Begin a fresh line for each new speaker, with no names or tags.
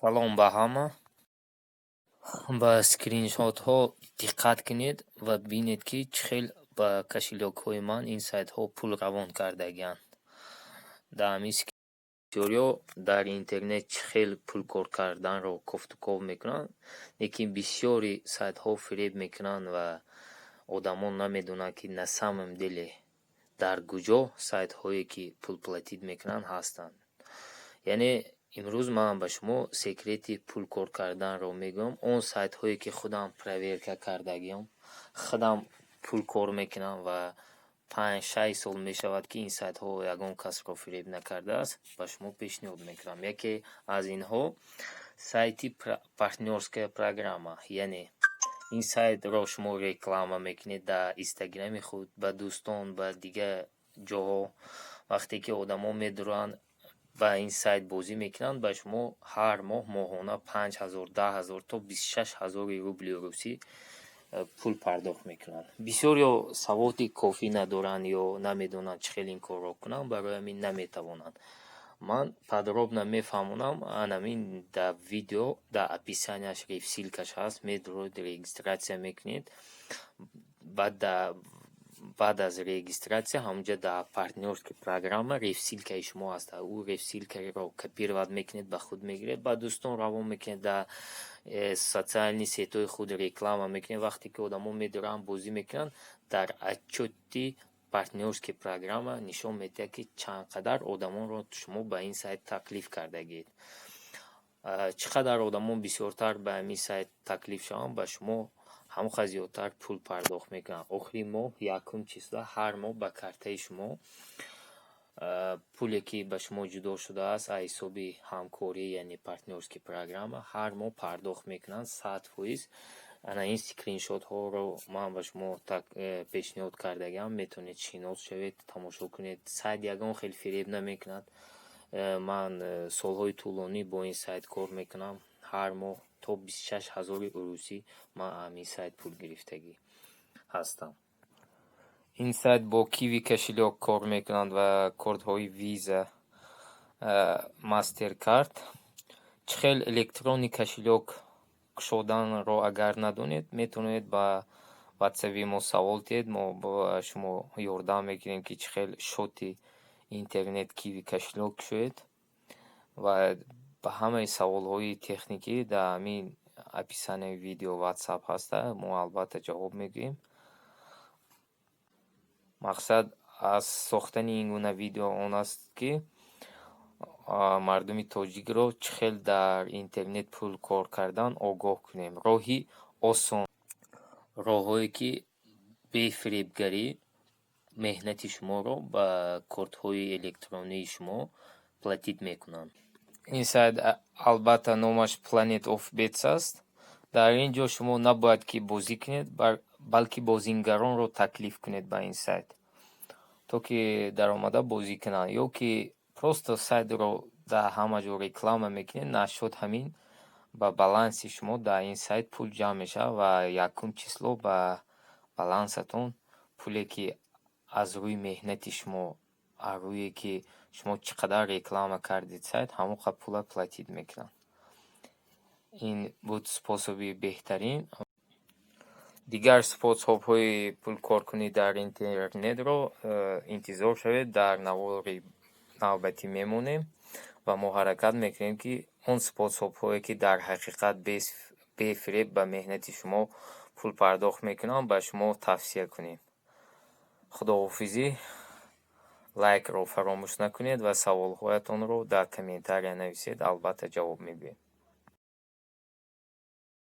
Салом ба ҳама. Ба скриншотҳо диққат кунед ва бинед, ки чӣ хел ба кошелёкҳои ман ин сайтҳо пул равон кардагианд. Дар ҳамин бисёриҳо дар интернет чӣ хел пул кор карданро кофтуков мекунанд, лекин бисёри сайтҳо фиреб мекунанд ва одамон намедонанд, ки на самом деле дар куҷо сайтҳое, ки пул платить мекунанд, ҳастанд. Яъне имрӯз ман ба шумо секрети пул кор карданро мегӯям. Он сайтҳое, ки худам проверка кардагиам, худам пул кор мекунам ва 5-6 сол мешавад, ки ин сайтҳо ягон касро фиреб накардааст, ба шумо пешниҳод мекунам. Яке аз инҳо сайти партнёрская программа, яъне ин сайтро шумо реклама мекунед дар инстаграми худ, ба дӯстон, ба дигар ҷоҳо. Вақте ки одамо медуранд, ба ин сайт бозӣ мекунанд, ба шумо ҳар моҳ моҳона 5000, 10 000 то 26 000 рубли русӣ пул пардохт мекунанд. Бисёриҳо саводи кофӣ надоранд ё намедонанд, чӣ хел ин корро кунанд, барои ҳамин наметавонанд. Ман подробно мефаҳмонам. Анамин дар видео, дар описанияш ссылкаш ҳаст, медуроед, регистрация мекунед. Баъд аз регистрация ҳамунҷа дар партнёрский программа ссылкаи шумо ҳаст. Ӯ ссылкаро копировать мекунед, ба худ мегиред, ба дӯстон равон мекунед, дар социальный сетьҳои худ реклама мекунед. Вақте ки одамо медуранд, бозӣ мекунанд, дар отчёти партнёрский программа нишон медиҳад, ки чанд қадар одамонро шумо ба ин сайт таклиф кардагиед. Чӣ қадар одамон бисёртар ба ҳамин сайт таклиф шаванд, ба шумо ҳамон қадр зиёдтар пул пардохт мекунанд. Охири моҳ, якум числа, ҳар моҳ ба картаи шумо пуле, ки ба шумо ҷудо шудааст аз ҳисоби ҳамкорӣ, яъне партнёрский программа, ҳар моҳ пардохт мекунанд 100%. Ана ин скриншотҳоро ман ба шумо пешниҳод кардагиам, метавонед шинос шавед, тамошо кунед. Сайт ягон хел фиреб намекунад. Ман солҳои тӯлонӣ бо ин сайт кор мекунам. Ҳар моҳ то 26 000 урусӣ ман аз ҳамин сайт пул гирифтагӣ ҳастам. Ин сайт бо Киви кошелёк кор мекунад ва кортҳои Виза, Мастеркард. Чӣ хел электронный кошелёк кушоданро агар надонед, метавонед ба ватсаби мо савол диҳед, мо ба шумо ёрдам мекунем, ки чӣ хел счёти интернет Киви кошелёк кушоед, ва ба ҳамаи саволҳои техникӣ дар ҳамин описанияи видео ватсап ҳаста, мо албатта ҷавоб мегӯем. Мақсад аз сохтани ин гуна видео он аст, ки мардуми тоҷикро чӣ хел дар интернет пул кор кардан огоҳ кунем. Роҳи осон, роҳҳое, ки бефиребгарӣ меҳнати шуморо ба кортҳои электронии шумо платить мекунанд. Ин сайт албатта номаш Planet of Bets аст. Дар ин ҷо шумо набояд ки бозӣ кунед, балки бозингаронро таклиф кунед ба ин сайт, то ки даромада бозӣ кунанд, ё ки просто сайтро дар ҳама ҷо реклама мекунед. Нашуд, ҳамин ба баланси шумо дар ин сайт пул ҷамъ мешавад ва якум число ба балансатон пуле, ки аз рӯи меҳнати шумо, аз рӯе ки шумо чӣ қадар реклама кардед сайт, ҳамон қадр пула платить мекунанд. Ин буд способи беҳтарин. Дигар способҳои пулкоркунӣ дар интернетро интизор шавед, дар навори навбатӣ мемонем ва мо ҳаракат мекунем, ки он способҳое, ки дар ҳақиқат бефиреб ба меҳнати шумо пул пардохт мекунанд, ба шумо тавсия кунем. Худоҳофизӣ, лайкро фаромӯш накунед ва саволҳоятонро дар комментария нависед, албатта ҷавоб мегӯем.